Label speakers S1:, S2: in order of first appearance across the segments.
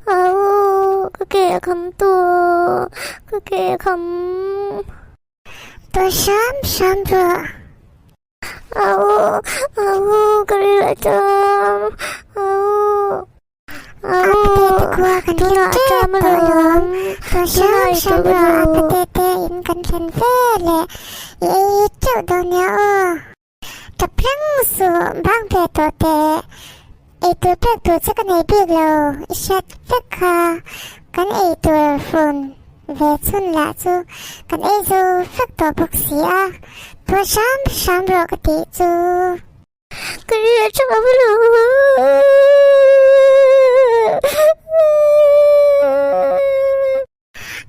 S1: Au ka ke a kham tawh ka ke a kham.
S2: Tawh hram hram rawh.
S1: Au au ka ril a cham au.
S2: A pate te khua kan thleng tep tawh alawm. Tawh hram hram rawh a pate te in kan thlen ve leh i ei teuh dawn nia aw. Tap reng suh bang ve tawh teh. Eitur pek tur che ka nei bik lo i hriat vek kha kan eitur fun ve chhun lah chu kan ei zo vek tawh bawk si a. Tawh hram hram rawh ka tih chu.
S1: Ka ri a tha lo.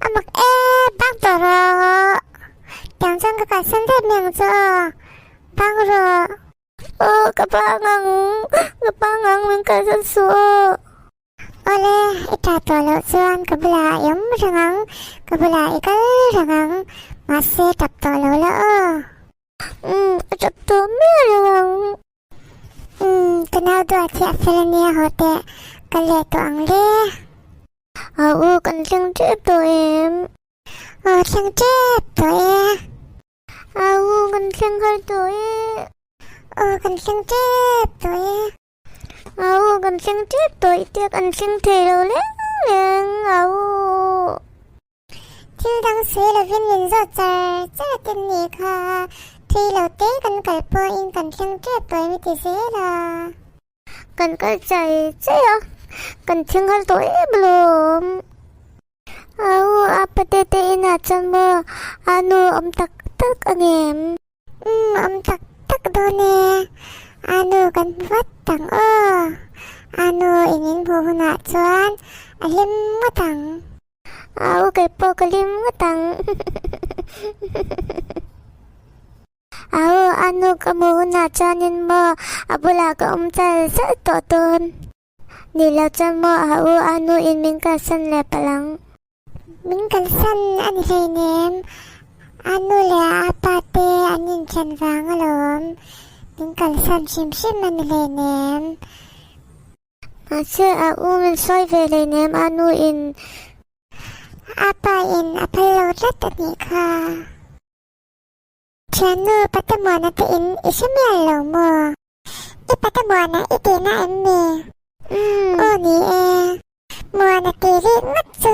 S2: A mak e, bang tawh rawh. Tiang chuan ka kalsan daih mai ang chu aw. Bang rawh.
S1: Aw, ka bang ang. Ka bang ang, min kalsan suh aw.
S2: Awle, i ta tawh loh chuan ka bulah i awm reng ang, ka bulah i kal reng ang. Mahse, tap tawh lo la aw.
S1: Umm, a tap tawh miah lo ang.
S2: Umm, ka nau duat hi a fel a nia haw teh, ka leh tawh ang le.
S1: A u, kan thleng tep tawh em?
S2: Aw, thleng tep tawh e.
S1: A u, kan thleng har tawh e.
S2: Aw, kan thleng tep tawh e.
S1: A u, kan thleng tep tawh i tia kan thleng thei lo leng leng, a u.
S2: Thil dang sawi lovin min zawt char char a tin nih kha, thui lo te kan kal pawhin kan thleng tep tawh em i ti zel a.
S1: Kan kal chai chai a, kan thleng har tawh em alawm. Au, a pate te inah chuan maw a nu awm tak tak ang em?
S2: Umm, awm tak tak dawn e. A nu kan hmu vat ang aw. A nu in in hmuh hunah chuan a hlim ngawt ang.
S1: Au kei pawh ka lim ngawt ang. Au a nu ka hmuh hunah chuanin maw a bulah ka awm chal chal tawh dawn. Ni lo chuan maw a u a nu in min kalsan leh palh ang.
S2: Min kalsan a ni hleinem. A nu leh a pa te an inthen vang alawm. Min kalsan hrim hrim a ni hleinem.
S1: Mahse a u min sawi ve hleinem a nu in.
S2: A pa in a phal lo tlat a nih kha. Thiannu Patamuana te in i hre mial lo maw? I Patamuana i tihna em ni?
S1: Umm.
S2: Aw ni e. Muana tih rih ngawt chu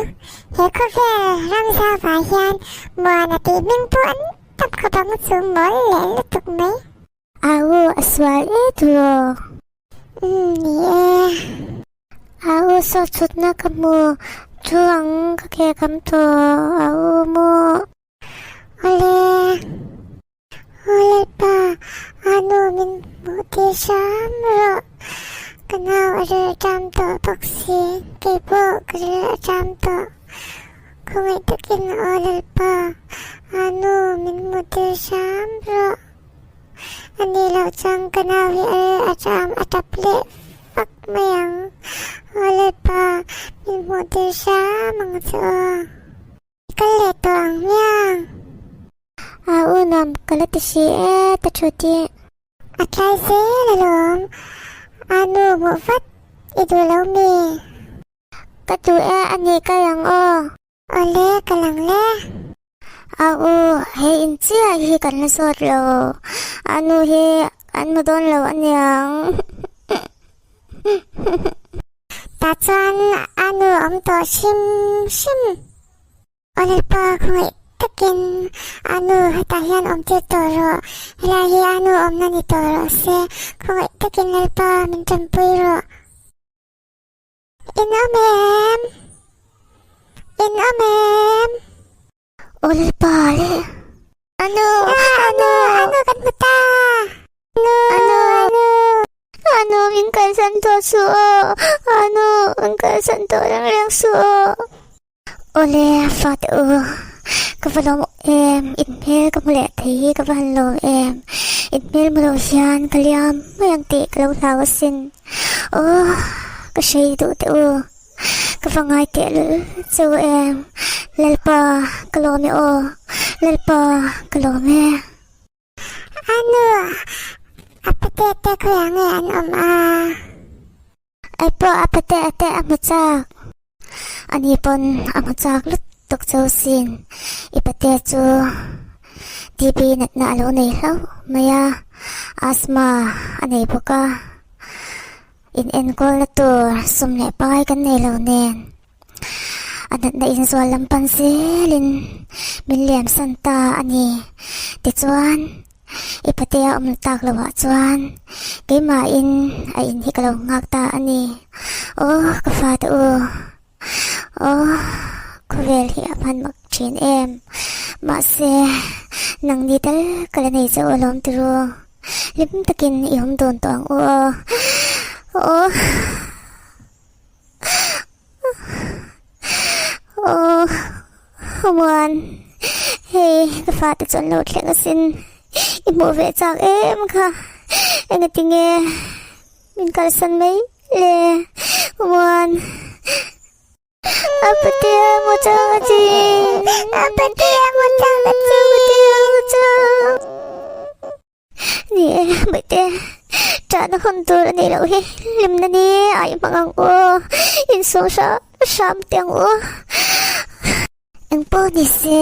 S2: he khawvel ramza vah hian Muana tih hming pawh an tam khawp ang chu mawl leh lutuk mai.
S1: Au a sual e turaw.
S2: Umm ni e.
S1: Au saw chhutna ka hmu thu ang ka ke kam tawh au maw.
S2: Awle. Aw Lalpa a nu min hmuh tir hram rawh. Ka nau a ril a ṭam tawh bawk si keipawh ka ril a ṭam tawh. Khawngaih takin aw Lalpa a nu min hmuh tir hram rawh. A nih loh chuan ka nau hi a ril a ṭam a tap leh fak mai ang. Aw Lalpa, min hmuh tir hram ang che aw. I kal leh tawh ang hmiang.
S1: A u nuam ka la ti si e ta thut i.
S2: A tlai zel alawm. A nu hmuh vat i duh lo mi?
S1: Ka duh e a nih kal ang aw.
S2: Awle ka lang le.
S1: A u, hei in chiah hi kan la zawt lo. A nu hi an hmu dawn lo aniang.
S2: Tah chuan a nu awm tawh hrim hrim. Aw Lalpa khawngaih takin a nu hetah hian awm tir tawh rawh. Helai hi a nu awmna ni tawh rawh se. Khawngaih takin Lalpa min tanpui rawh. In awm em? In awm em?
S1: Aw Lalpa le. Anu, anu,
S2: anu kan hmu ta. Anu,
S1: anu, anu. Anu min kalsan tawh suh aw. Anu, min kalsan tawh reng reng suh aw. Awle fate u, ka va lawm em, in hmel ka hmu leh thei hi ka va han lawm em. In hmel hmu lo hian ka liam mai ang tih ka lo hlau asin. Aw, ka hrei duh teh u, ka va ngai teh lul chu em. Lalpa, ka lawm e aw, Lalpa, ka lawm e.
S2: Anu, a pate te khawiah nge an awm a?
S1: Ai pawh a pate a te a hmu chak. Ani pawn a hmu chak lutuk cho sin. I pate chu TB natna a lo nei hlauh mai a, asthma a nei bawk a. In enkawlna tur sum leh pai kan nei lo nen. A natna inzual lam pan zelin min liamsan ta a ni. Tichuan, i patea awm tak loah chuan keimahin a in hi ka lo nghak ta a ni. Aw, ka fate u, aw, khawvel hi a hman mak thin em. Mahse, nangni tal ka la nei chauh alawm turu. Hlim takin i awm dawn tawh ang u aw. Aw. Aw Muan, hei ka fate chu an lo thleng asin, i hmuh ve chak em kha, engatinge min kalsan mai le Muan. Apatia mu chang a chi,
S2: Apatia mu chang a chi,
S1: Apatia mu chang. Ni e, Baihte, ṭahna hun tur a nih loh hi, hlimna ni a i hmang ang u, insawng hram hram teh ang u. Engpawh ni se,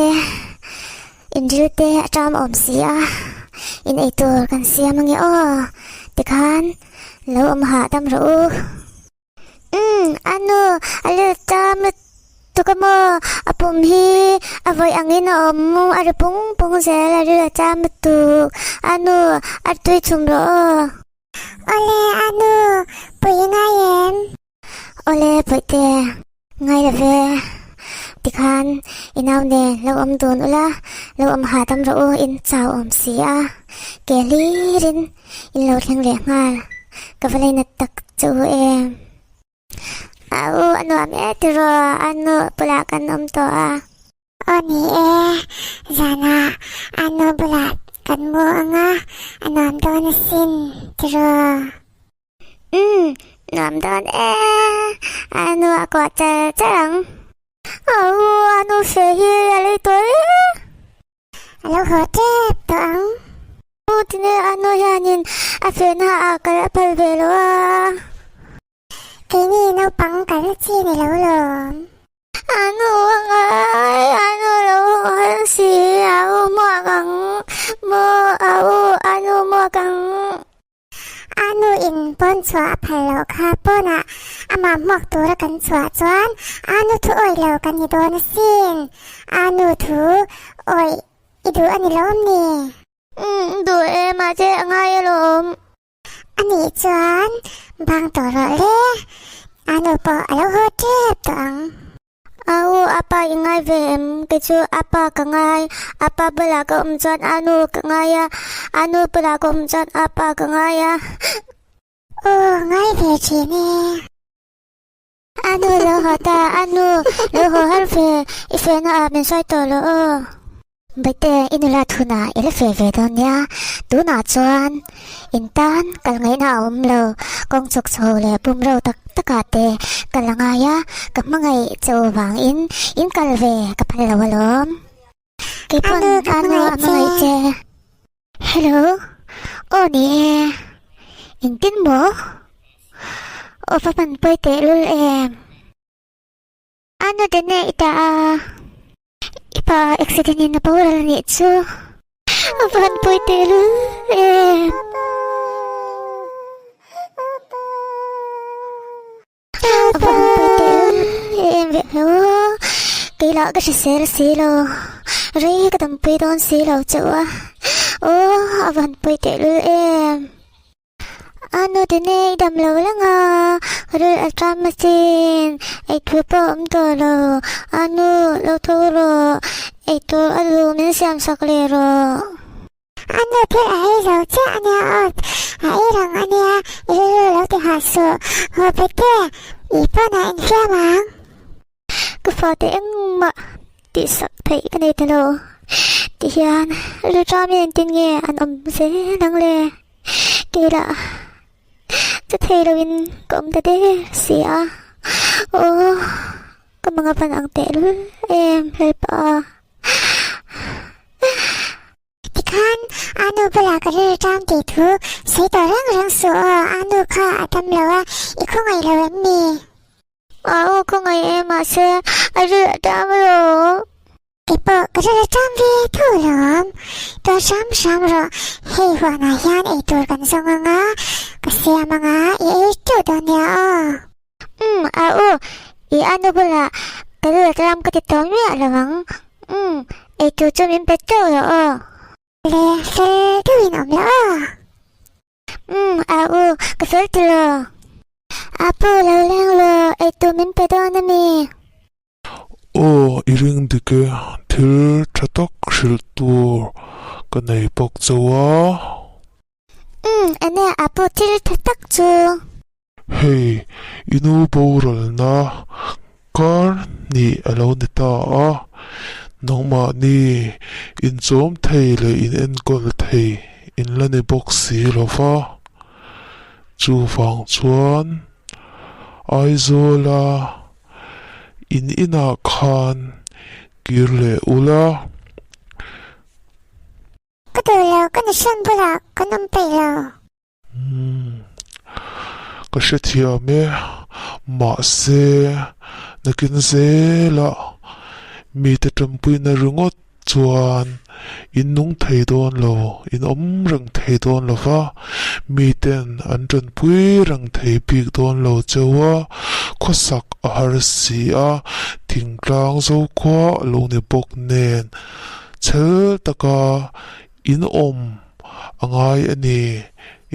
S1: inril te a ṭam awm si a, in eitur kan siam ange aw, tikhan lo awm hahdam rawh u. Umm, a nu, a lut tam lutuk a maw? A pum hi a vawih angin a awm, a ri pung pung zel, a ril a tam lutuk. A nu, a tui chhum rawh aw.
S2: Awle, a nu, pui i ngai em?
S1: Awle, Bawihte, ngai lo ve. Tikhan, i nau nen lo awm dun ula, lo awm hahdam rawh u, in chau awm si a. Ke hlirin in lo thleng leh nghal, ka va lei nat tak chu em. Au, a nuam e tiraw, a nu bulah kan awm tawh a.
S2: Aw ni e, zanah a nu bulah kan mu ang a, a nuam dawn asin tiraw.
S1: Umm, nuam dawn e, a nu a kuah char char ang. Au, a nu fe hi a lei tawh e.
S2: A lo haw tep tawh ang.
S1: U tine a nu hianin a fehna ah kal a phal ve lo a.
S2: Keini naupang kal chi ni lo lawm.
S1: A nu a ngai, a nu lo haw si, a u muak ang maw, a u a nu muak ang.
S2: A nu in pawn chhuah a phal loh kha pawnah amah hmuak tura kan chhuah chuan a nu thu awih lo kan ni dawn asin. A nu thu awih i duh a ni lawm ni?
S1: Umm duh e mahse a ngai alawm.
S2: A nih chuan bang tawh rawh le, a nu pawh a lo haw tep tawh ang.
S1: Au, apa i ngai ve em? Kei chu apa ka ngai. Apa bulah ka awm chuan anu ka ngai a, anu bulah ka awm chuan apa ka ngai a.
S2: Aw, ngai ve thin e.
S1: Anu lo haw ta, anu lo haw har ve, i fehna ah min sawi tawh lo aw. Baite, i nula thunah i la feh ve dawn nia. Tunah chuan in tan kal ngaihna a awm lo. Kawng chhuk chho leh bum ro tak takah te kal a ngai a, ka hmangaih che u vangin in kal ve ka phal lo alawm. Kei pawn anu a hmangaih che. Hello, aw ni e, engtin maw? Aw va hman pawi tehlul em? Anu te nge i tah a? I pa accident in a boral a nih chu. A van pawi tehlul em. A van pawi tehlul em ve lo. Kei lah ka hrisel si lo. Rei ka dampui dawn si lo chauh a. Aw a van pawi tehlul em. A nu te nei dam lo lang a, ril a ṭam asin, eitur pawh a awm tawh lo, a nu lo tho rawh, eitur a lu min siam sak leh rawh.
S2: A nu thil a ei zo chiah a nia aw, a ei rang a nia, i rilru lo ti hah suh, haw pek te, i phone ah infiam ang.
S1: Ka fate engmah tihsak theih ka nei ta lo tihian Ruchami engtin nge an awm zel ang le? Kei lah chu thei loin ka awm ta der si a, aw ka manga pan ang tehlul em Lalpa.
S2: Tikhan Anu bulah ka rilru ṭam tih thu sawi tawh reng reng suh aw, Anu kha a dam lo a, i khawngaih lo em ni?
S1: Au khawngaih e mahse a rilru a ṭam alawm.
S2: Kei pawh ka rilru ṭam ve tho alawm. Tuar hram hram rawh, hei huanah hian eitur kan zawng ang a, ka siam ang a, i ei ṭeuh dawn nia aw.
S1: Umm a u, i anu bulah ka rilru ṭam ka ti tawh miah lo ang. Umm, eitur chu min pe ṭeuh rawh aw.
S2: Le, fel deuhin awm la aw.
S1: Umm, a u, ka fel ti lo. A pu lo leng lo, eitur min pe dawn a mi?
S3: Aw, i ring dik e, thil tha tak hrilh tur ka nei bawk chauh a.
S1: Umm, enge a pu thil tha tak chu?
S3: Hei, i nu boralna kar hnih a lo ni ta a, nangmahni inchawm thei leh in enkawl thei in la ni bawk si lo va, chuvang chuan Aizawla In inah khan kir leh ula.
S2: Ka duh lo, ka nihran bulah kan awm peih lo.
S3: Umm, ka hrethiam e, mahse nakin zelah mite tanpuina ringawt chuan in nung thei dawn lo, in awm reng thei dawn lo va, miten an tanpui reng thei bik dawn lo cheu a, khawsak a har si a, thingtlang zokhua a lo ni bawk nen chhel taka in awm a ngai a ni,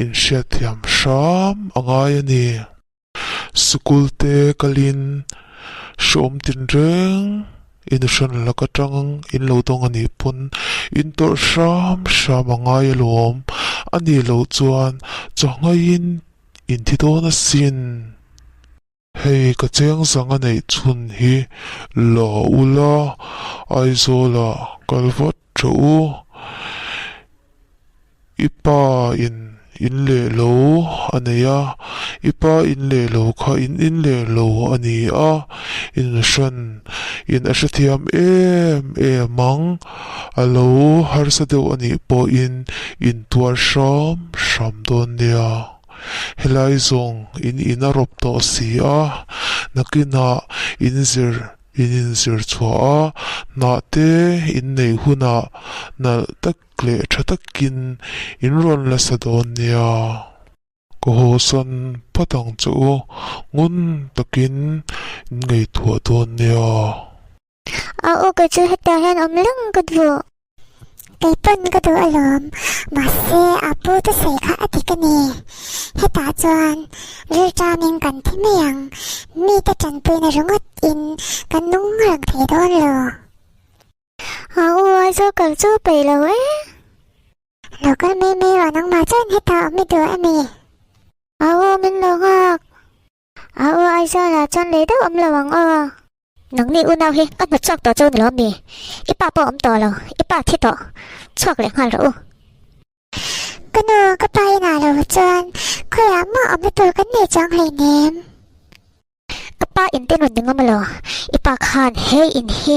S3: in hriatthiam hram a ngai a ni. Sikul te kalin hreawm tinreng in hran lak atang in lo dawng a nih pawn in tawrh hram hram a ngai alawm. A nih loh chuan chawhngaiin in thi dawn asin. Hei ka cheng zang a neih chhun hi la ula Aizawlah kal vat rawh u. I pa in in leh lo a nei a, i pa in leh lo kha in in leh lo a ni a, in hran in a hrethiam em em ang, a lo harsa deuh a nih pawhin in tuar hram hram dawn nia. Helai zawng in in a rawp tawh si a, nakinah in zir in inzir chhuah a, hnah te in neih hunah nalh tak leh tha takin in rawn la sa dawn nia. Ka hawsan phawt ang che u, ngun takin in ngaihtuah dawn nia.
S1: A u ka chu hetah hian awm reng ka duh.
S2: Kei pawn ka duh alawm, mahse a pu thusawi kha a dik a ni. Hetah chuan rilṭamin kan thi mai ang, mite ṭanpuina ringawt in kan nung reng thei dawn lo.
S1: A u a zo kal chu peih lo e.
S2: Lo kal mai mai rawh nangmah chuan hetah awm i duh a mi?
S1: A u min lo nghak. A u Aizawlah chuan lei deuh awm lo ang aw. Nangni unau hi ka hnawt chhuak tawh chu ni lo mi? I pa pawh awm tawh lo, i pa thi tawh. Chhuak leh nghal rawh u.
S2: Ka nu, ka pa inah lo chuan khawiah mah awmna tur kan nei chuang hleinem.
S1: Ka pa in te rawn ni ngam alo, i pa khan he in hi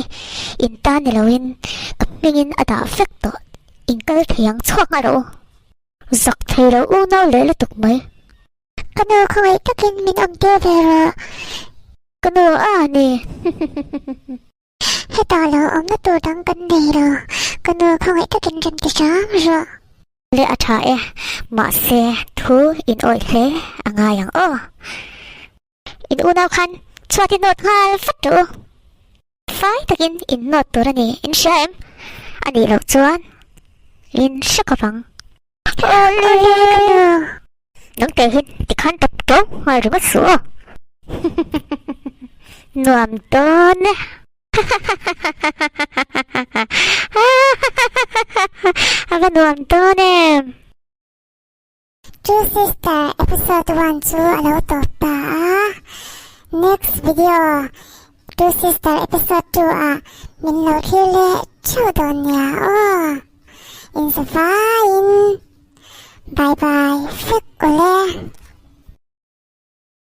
S1: in ta ni loin ka hmingin a dah vek tawh, in kal thei ang chhuak nghal rawh u. Zak thei lo unau leh lutuk mai.
S2: Ka nu khawngaih takin min awm tir ve rawh.
S1: Ka nu a ni.
S2: Hetah lo awmna tur dang kan nei lo, ka nu khawngaih takin rem ti hram rawh.
S1: Le a tha e, mahse thu in awih hle a ngai ang aw. In unau khan chhuat i nawt nghal vat rawh u. Fai takin in nawt tur a ni, in hria em? A nih loh chuan in hre khawp ang.
S2: Awle ka nu.
S1: Nang te hi tikhan tawp tawp nghal ringawt suh aw. Nuam dawn e. A va nuam dawn em.
S2: True Sister episode 1 chu a lo tawp ta a. Next video True Sister episode 2 ah min lo thlir leh theuh dawn nia aw. Inzavaiin bye bye vek ule.